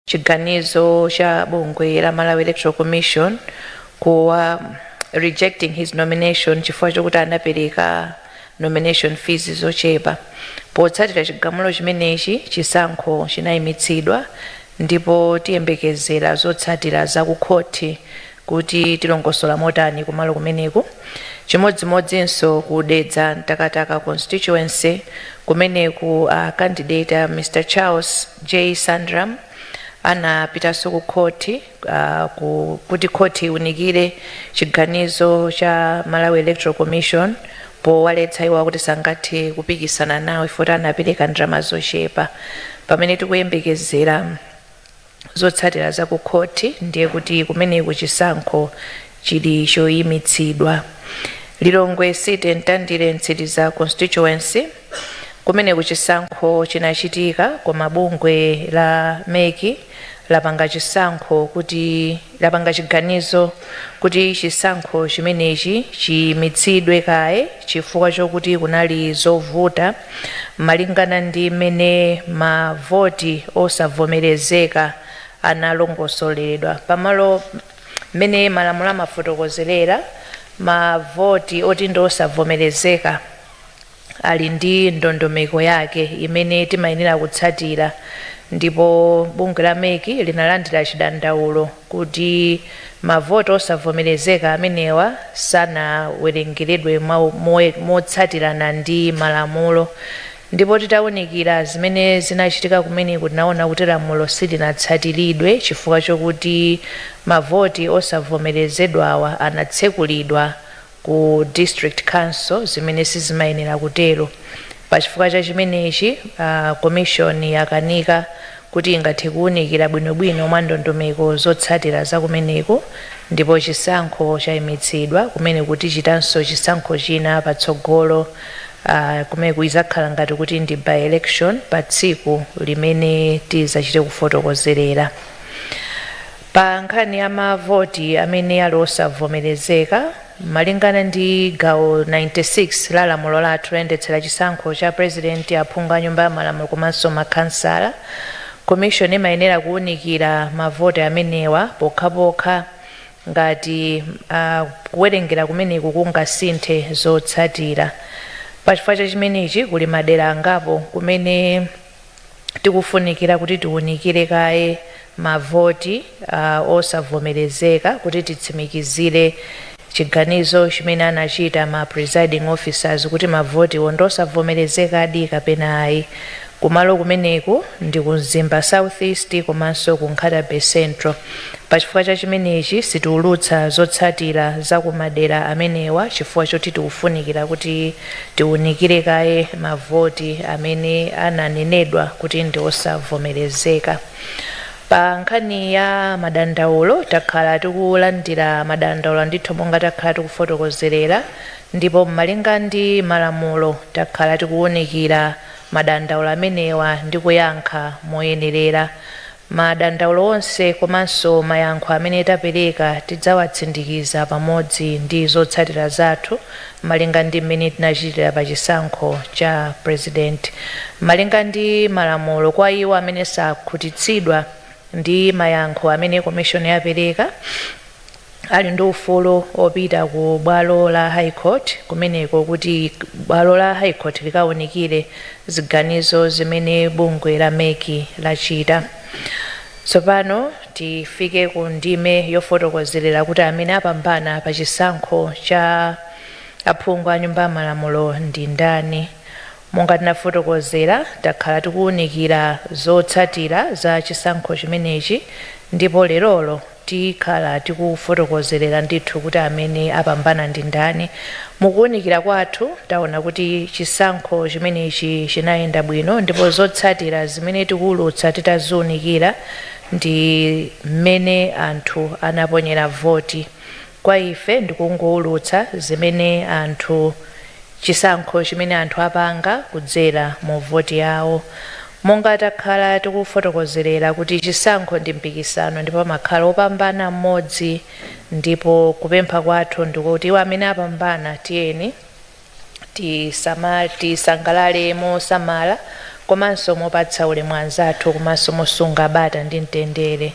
Chiganizo cha bungwe la Malawi Electoral Commission kuwa rejecting his nomination chifukwa chokuti anapereka nomination fees zochepa. Potsatira chigamulo chimenechi, chisankho chinayimitsidwa ndipo tiyembekezera zotsatira za ku khoti kuti tilongosola motani kumalo kumeneku. Chimodzimodzinso ku Dedza Mtakataka constituency, kumeneku candidate Mr Charles J Sandram anapitanso ku khoti kuti khoti iwunikire chiganizo cha Malawi Electoral Commission powaletsa iwo kuti sangathe kupikisana nawo ifoti anapereka ndalama zochepa. Pamene tikuyembekezera zotsatira za ku khoti, ndiye kuti kumeneku chisankho chili choyimitsidwa. Lilongwe City Mtandire Mtsiriza constituency, kumeneku chisankho chinachitika, koma bungwe la MEC lapanga chisankho kuti lapanga chiganizo kuti chisankho chimenechi chiyimitsidwe kaye chifukwa chokuti kunali zovuta malingana ndi mmene mavoti osavomerezeka analongosoledwa pamalo. Mmene malamulo amafotokozerera, mavoti oti ndi osavomerezeka ali ndi ndondomeko yake imene timayenera kutsatira, ndipo bungwe la MEC linalandira chidandaulo kuti mavoti osavomerezeka amenewa sanawerengeredwe motsatirana ndi malamulo. Ndipo titawunikira zimene zinachitika kumeneku, tinaona kuti lamulo silinatsatiridwe chifukwa chokuti mavoti osavomerezedwawa anatsekulidwa ku district council, zimene sizimayenera kutero. Pachifukwa cha chimenechi, commission yakanika kuti ingathe kuwunikira bwinobwino mwa ndondomeko zotsatira za kumeneko, ndipo chisankho chayimitsidwa kumene kuti chitanso chisankho china patsogolo, kumene kuizakhala ngati kuti ndi by election pa tsiku limene tizachite kufotokozerera. Pa nkhani ya mavoti amene ali osavomerezeka, malingana ndi gawo 96 la lamulo lathu loyendetsera chisankho cha president, aphungu a Nyumba ya Malamulo komanso makhansala, commission imayenera kuwunikira mavoti amenewa pokhapokha ngati kuwerengera kumeneku kungasinthe zotsatira. Pachifukwa cha chimenechi, kuli madera angapo kumene tikufunikira kuti tiwunikire kaye mavoti osavomerezeka kuti titsimikizire chiganizo chimene anachita ma presiding officers kuti mavotiwo ndi osavomerezekadi kapena ayi. Kumalo kumeneku ndi ku Mzimba South East komanso ku Nkhata Bay Central. Pachifukwa cha chimenechi, sitiulutsa zotsatira za kumadera amenewa chifukwa choti tikufunikira kuti tiwunikire kaye mavoti amene ananenedwa kuti ndi osavomerezeka. Pa nkhani ya madandaulo, takhala tikulandira madandaulo ndithu monga takhala tikufotokozerera, ndipo malinga ndi malamulo takhala tikuwunikira madandaulo amenewa ndi kuyankha moyenerera. Madandaulo onse komanso mayankho amene tapereka tidzawatsindikiza pamodzi ndi zotsatira zathu, malinga ndi mmene tinachitira pa chisankho cha president. Malinga ndi malamulo, kwa iwo amene sakhutitsidwa ndi mayankho amene commission yapereka, ali ndi ufulu opita ku bwalo la High Court, kumeneko kuti bwalo la High Court likawunikire ziganizo zimene bungwe la MEC lachita. Tsopano tifike ku ndime yofotokozerera kuti amene apambana pa chisankho cha aphungu a Nyumba ya Malamulo ndi ndani. Monga tinafotokozera, takhala tikuwunikira zotsatira za chisankho chimenechi, ndipo lerolo tikhala tikufotokozerera ndithu kuti amene apambana ndi ndani. Mukuwunikira kwathu, taona kuti chisankho chimenechi chinayenda bwino, ndipo zotsatira zimene tikuwulutsa titaziwunikira ndi mmene anthu anaponyera voti. Kwa ife ndikungowulutsa zimene anthu, chisankho chimene anthu apanga kudzera mu voti yawo. Monga takhala tikufotokozerera kuti chisankho ndi mpikisano ndipo pamakhala opambana mmodzi, ndipo kupempha kwathu ndikuti iwo amene apambana, tiyeni tisangalale mosamala. Komanso mopatsa ulemu anzathu, komanso mosunga bata ndi mtendere.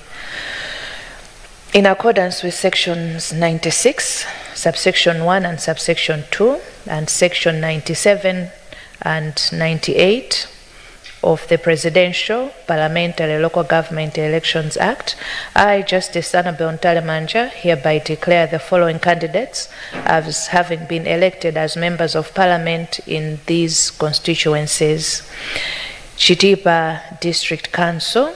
In accordance with sections 96, subsection 1 and subsection 2, and section 97 and 98 of the Presidential, Parliamentary, Local Government Elections Act, I, Justice Annabel Mtalimanja, hereby declare the following candidates as having been elected as members of Parliament in these constituencies: Chitipa District Council,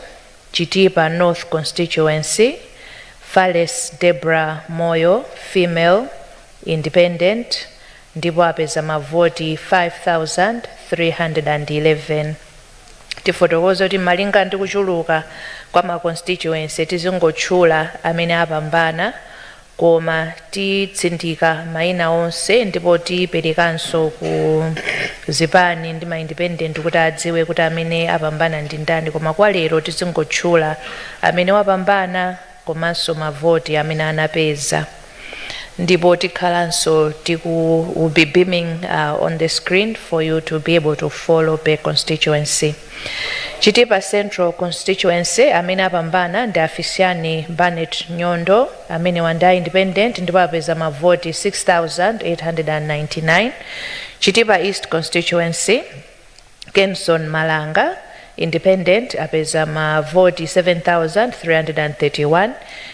Chitipa North Constituency, Fales Debra Moyo, female, independent, ndipo apeza mavoti 5311. Tifotokoze kuti malinga ndi kuchuluka kwa ma constituency, tizingotchula amene apambana, koma titsindika mayina onse ndipo tiperekanso ku zipani ndi ma independent kuti adziwe kuti amene apambana ndi ndani. Koma kwa lero tizingotchula amene wapambana komanso mavoti amene anapeza, ndipo tikhalanso tiku will be beaming on the screen for you to be able to follow per constituency. Chitipa Central Constituency, amene apambana ndi Afisiani Barnet Nyondo, amene wanda independent, ndipo apeza mavoti 6899. Chitipa East Constituency, Kenson Malanga, independent, apeza mavoti 7331.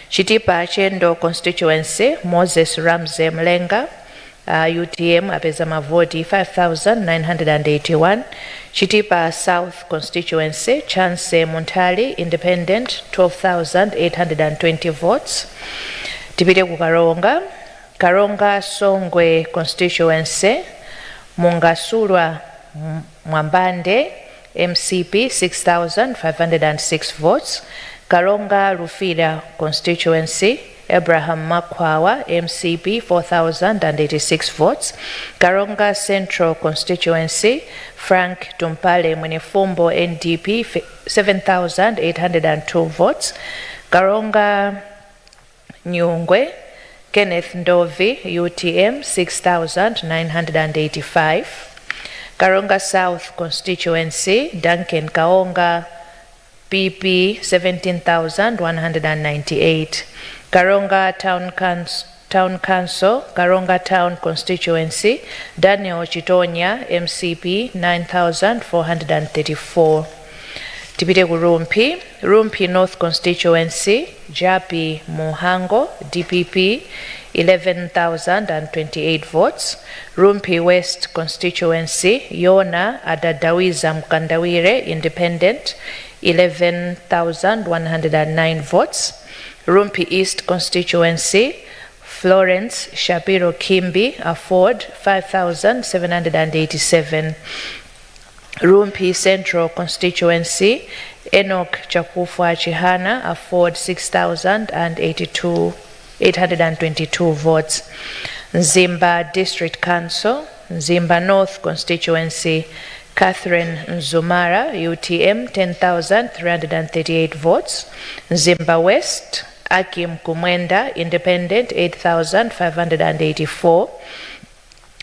Chitipa Chendo Constituency, Moses Ramsey Mlenga, UTM, apeza mavoti 5981. Chitipa South Constituency, Chance Muntali, independent, 12,820 votes. Tipite ku Karonga. Karonga Songwe Constituency, Mungasulwa Mwambande, MCP, 6506 votes. Karonga Lufira Constituency, Abraham Makwawa, MCP, 4086 votes. Karonga Central Constituency, Frank Tumpale Mwenefumbo, NDP, 7802 votes. Karonga Nyungwe, Kenneth Ndovi, UTM, 6985. Karonga South Constituency, Duncan Kaonga, PP, 17,198. Karonga Town Council, Town Council, Karonga Town Constituency, Daniel Chitonya, MCP, 9,434. Tipite ku Rumphi. Rumphi North Constituency, Japi Muhango, DPP, 11,028 votes. Rumphi West Constituency, Yona Adadawiza Mkandawire, independent, 11,109 votes. Rumphi East Constituency, Florence Shapiro Kimbi, AFORD, 5,787. Rumphi Central Constituency, Enoch Chakufwa Chihana, AFORD, 6,082, 822 votes. Mzimba District Council, Mzimba North Constituency, Catherine Nzumara, UTM, 10,338 votes. Mzimba West, Akim Kumwenda, Independent, 8,584.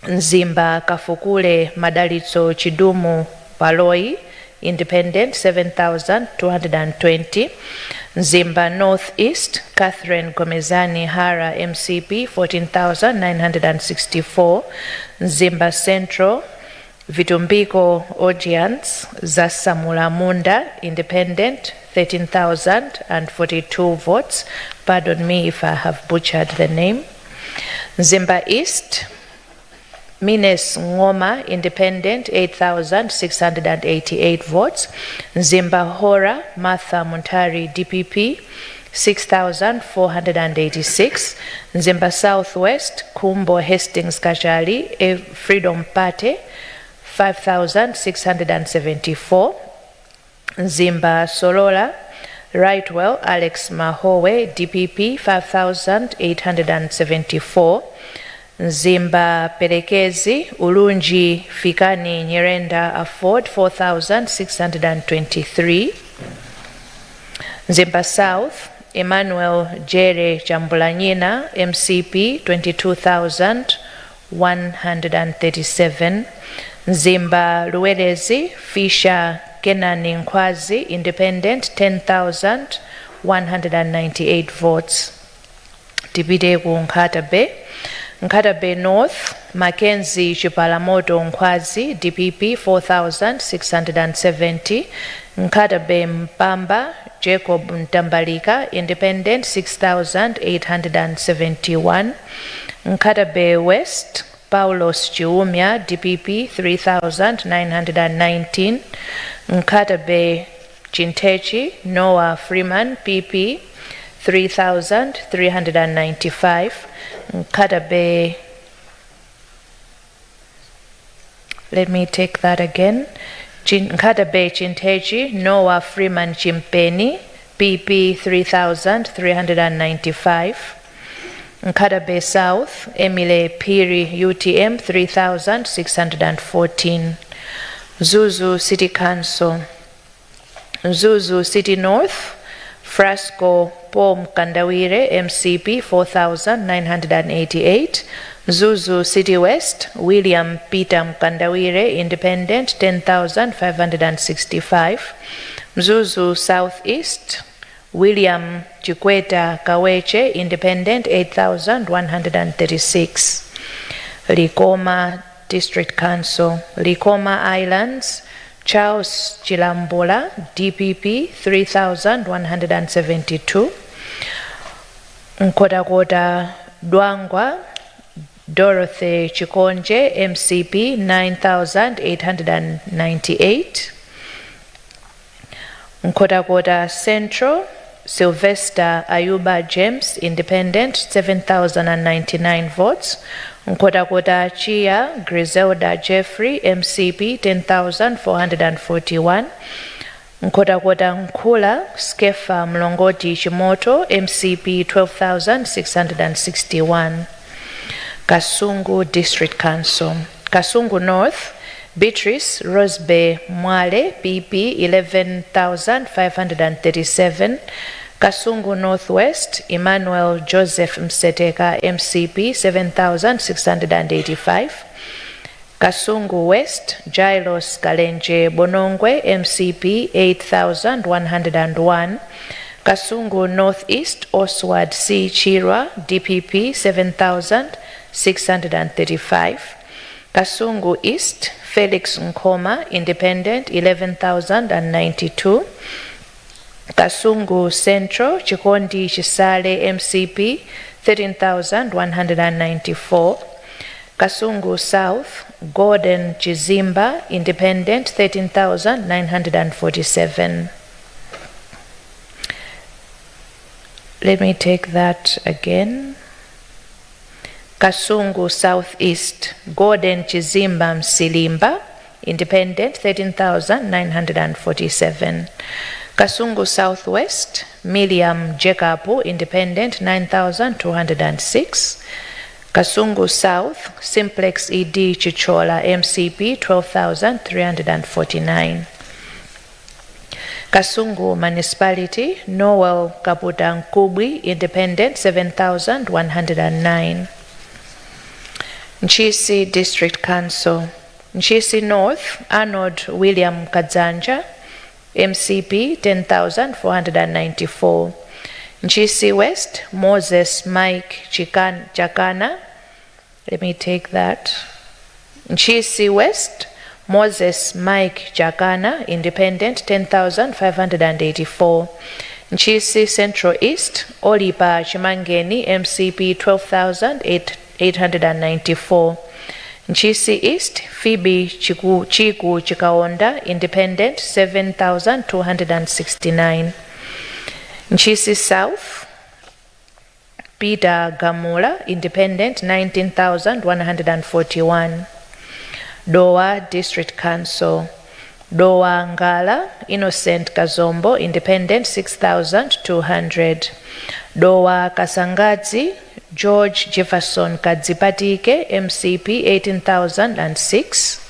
Mzimba Kafukule Madalitso Chidumu Paloi, Independent, 7,220. Mzimba North East, Catherine Gomezani Hara, MCP, 14,964. Mzimba Central, Vitumbiko Audience Zasamulamunda, Independent, 13,042 votes. Pardon me if I have butchered the name. Mzimba East, Mines Ngoma, Independent, 8,688 votes. Mzimba Hora, Martha Muntari, DPP, 6,486. Mzimba Southwest, Kumbo Hastings Kachali, Freedom Party, 5,674. Mzimba Solola, Rightwell Alex Mahowe, DPP, 5,874. Mzimba Perekezi, Ulunji Fikani Nyirenda, AFORD, 4,623. Mzimba South, Emmanuel Jere Chambulanyina, MCP, 22,137. Mzimba Luwelezi, Fisha Kenani Nkhwazi, Independent, 10,198 votes. Tipite ku Nkhata Bay. Nkhata Bay North, Mackenzie Chipalamoto Nkhwazi, DPP, 4670. Nkhata Bay Mpamba, Jacob Ntambalika, Independent, 6871. Nkhata Bay West, Paulos Chiumia, DPP, 3919. Nkhata Bay Chintechi, Noah Freeman, PP, 3395. Nkhata Bay, let me take that again. Nkhata Bay Chintechi, Noah Freeman Chimpeni, PP, 3395. Nkhata Bay South, Emily Piri, UTM, 3614. Mzuzu City Council. Mzuzu City North, Frasco Paul Mkandawire, MCP, 4988. Mzuzu City West, William Peter Mkandawire, Independent, 10,565. Mzuzu South East, William Chikweta Kaweche, Independent, 8,136. Likoma District Council. Likoma Islands, Charles Chilambula, DPP, 3,172. Nkhotakota Dwangwa, Dorothy Chikonje, MCP, 9,898. Nkhotakota Central, Sylvester Ayuba James, Independent, 7,099 votes. Nkhotakota Chia, Griselda Jeffrey, MCP, 10,441. Nkhotakota Nkhula, Skefa Mlongoti Chimoto, MCP, 12,661. Kasungu District Council. Kasungu North, Beatrice Rosebe Mwale, PP, 11,537. Kasungu Northwest, Emmanuel Joseph Mseteka, MCP, 7,685. Kasungu West, Jailos Kalenje Bonongwe, MCP, 8,101. Kasungu Northeast, Oswald C. Chirwa, DPP, 7,635. Kasungu East, Felix Nkoma, Independent, 11,092. Kasungu Central, Chikondi Chisale, MCP, 13,194. Kasungu South, Gordon Chizimba, Independent, 13,947. Let me take that again. Kasungu Southeast, Gordon Chizimba Msilimba, Independent, 13,947. Kasungu Southwest, Miriam Jacob, Independent, 9,206. Kasungu South, Simplex ED Chichola, MCP, 12,349. Kasungu Municipality, Noel Kaputa Nkubwi, Independent, 7,109. Ntchisi District Council. Ntchisi North, Arnold William Kadzanja, MCP, 10,494. Ntchisi West, Moses Mike Chakana. Let me take that. Ntchisi West, Moses Mike Chakana, Independent, 10,584. Ntchisi Central East, Olipa Chimangeni, MCP, 12,894. Ntchisi East, Phoebe Chiku Chikaonda, Independent, 7,269. Ntchisi South, Peter Gamula, Independent, 19,141. Dowa District Council. Dowa Ngala, Innocent Kazombo, Independent, 6,200. Dowa Kasangadzi, George Jefferson Kadzipatike, MCP, 18,006.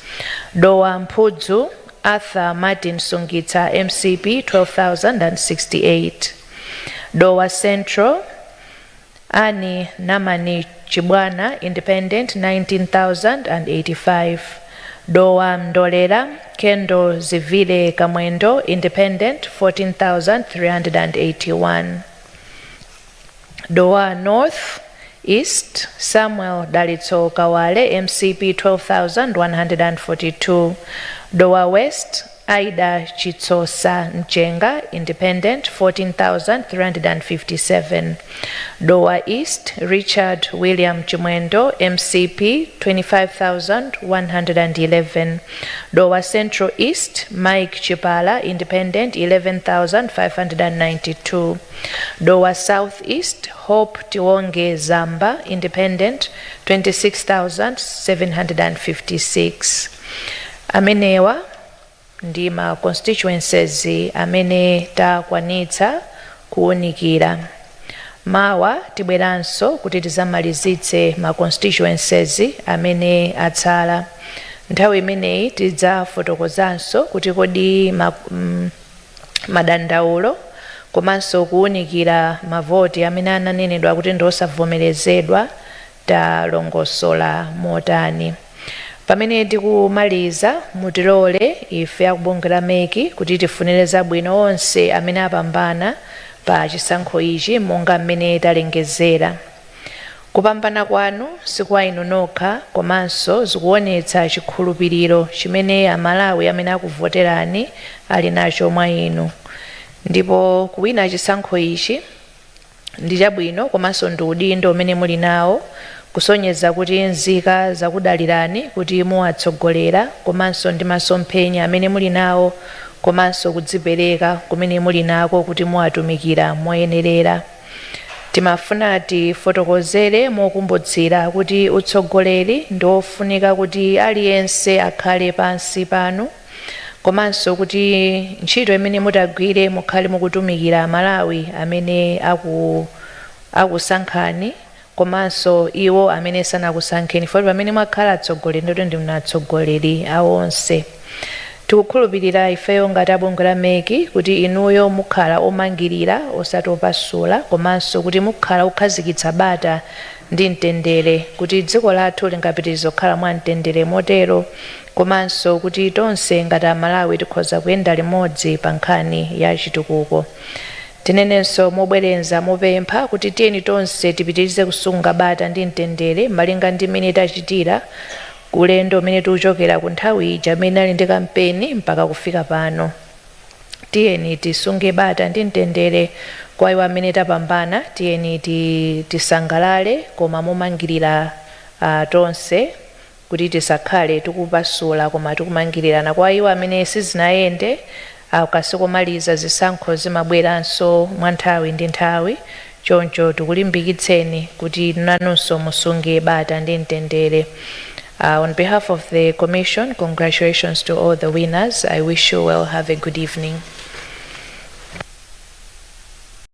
Dowa Mpudzu, Arthur Martin Sungita, MCP, 12,068. Dowa Central, Ani Namani Chibwana, Independent, 19,085. Dowa Mndolera Kendo Zivile Kamwendo, Independent, 14,381. Dowa North East, Samuel Dalitso Kawale, MCP, 12,142. Dowa West, Aida Chitsosa Mchenga, Independent, 14,357. Dowa East, Richard William Chimwendo, MCP, 25,111. Dowa Central East, Mike Chipala, Independent, 11,592. Dowa South East, Hope Tiwonge Zamba, Independent, 26,756. Amenewa ndi ma constituencies amene takwanitsa kuwunikira. Mawa tibweranso kuti tizamalizitse ma constituencies amene atsala. Nthawi imeneyi tidzafotokozanso kuti kodi madandaulo komanso kuwunikira mavoti amene ananenedwa kuti ndi osavomerezedwa talongosola motani. Pamene tikumaliza, mutilole ife akubungwe la MEC kuti tifunire zabwino onse amene apambana pa chisankho ichi monga mmene talengezera. Kupambana kwanu sikwa inu nokha, komanso zikuonetsa chikhulupiriro chimene Amalawi amene akuvoterani ali nacho mwa inu. Ndipo kuwina chisankho ichi ndi chabwino komanso ndi udindo umene muli nawo, kusonyeza kuti nzika zakudalirani kuti muwatsogolera, komanso ndi masomphenya amene muli nawo komanso kudzipereka kumene muli nako kuti muwatumikira moyenerera. Timafuna tifotokozere mokumbutsira kuti utsogoleri ndi wofunika kuti aliyense akhale pansi panu, komanso kuti ntchito imene mutagwire mukhale mukutumikira Amalawi amene akusankhani komanso iwo amene sanakusankheni, poti pamene mwakhala atsogoleri ndoti ndinu atsogoleri awo onse. Tikukhulupirira ifeyo ngati abungwe la MEC kuti inuyo mukhala omangirira osati opasula, komanso kuti mukhala okhazikitsa bata ndi mtendere, kuti dziko lathu lingapitirize kukhala mwa mtendere motero, komanso kuti tonse ngati Amalawi tikhoza kuyenda limodzi pa nkhani ya chitukuko. Tinenenso mobwereza mopempha kuti tiyeni tonse tipitirize kusunga bata ndi mtendere malinga ndi mmene tachitira ulendo umene tikuchokera ku nthawi ija amene ali ndi kampeni mpaka kufika pano. Tiyeni tisunge bata ndi mtendere. Kwa iwo amene tapambana, tiyeni tisangalale koma momangirira tonse, kuti tisakhale tikupasula koma tikumangirirana. Kwa iwo amene sizinayende, kasikomaliza zisankho zimabweranso mwa nthawi ndi nthawi, choncho tikulimbikitseni kuti nanunso musunge bata ndi mtendere. On behalf of the Commission, congratulations to all the winners. I wish you well. Have a good evening.